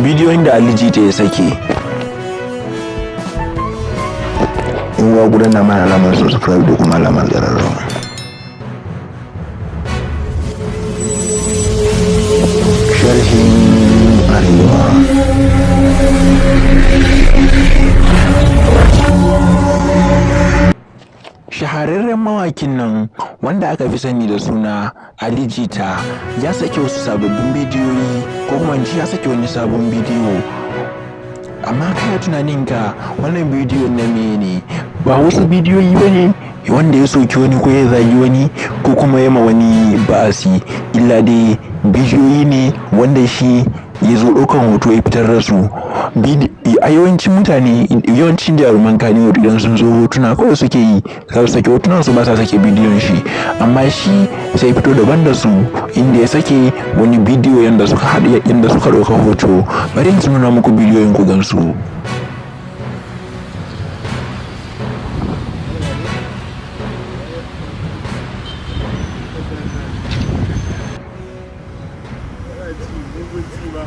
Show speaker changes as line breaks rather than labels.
Bidiyon da Ali Jita ya sake. In wa gudanar mana alamar subscribe da kuma alamar ƙararrawa. Sharhin Arewa. Shahararren mawakin nan wanda aka fi sani da suna Ali Jita ya sake wasu sababbin bidiyoyi, ko kuma in ce ya sake wani sabon bidiyo. Amma kai tunaninka, wannan bidiyon na mene? Ba wasu bidiyoyi ba ne wanda ya soki wani ko ya zagi wani ko kuma ya ma wani ba'asi, illa dai bidiyoyi ne wanda shi ya zo ɗaukan hoto ya fitar da su. A yawancin mutane, yawancin jaruman Kannywood, idan sun zo hotuna kawai suke yi, za su sake hotunan su, ba sa sake bidiyon shi. Amma shi sai fito daban da su, inda ya sake wani bidiyo yanda suka haɗu, yanda suka ɗauka hoto. Bari in nuna muku bidiyoyin ku gansu.
Ci, mugun ci ba.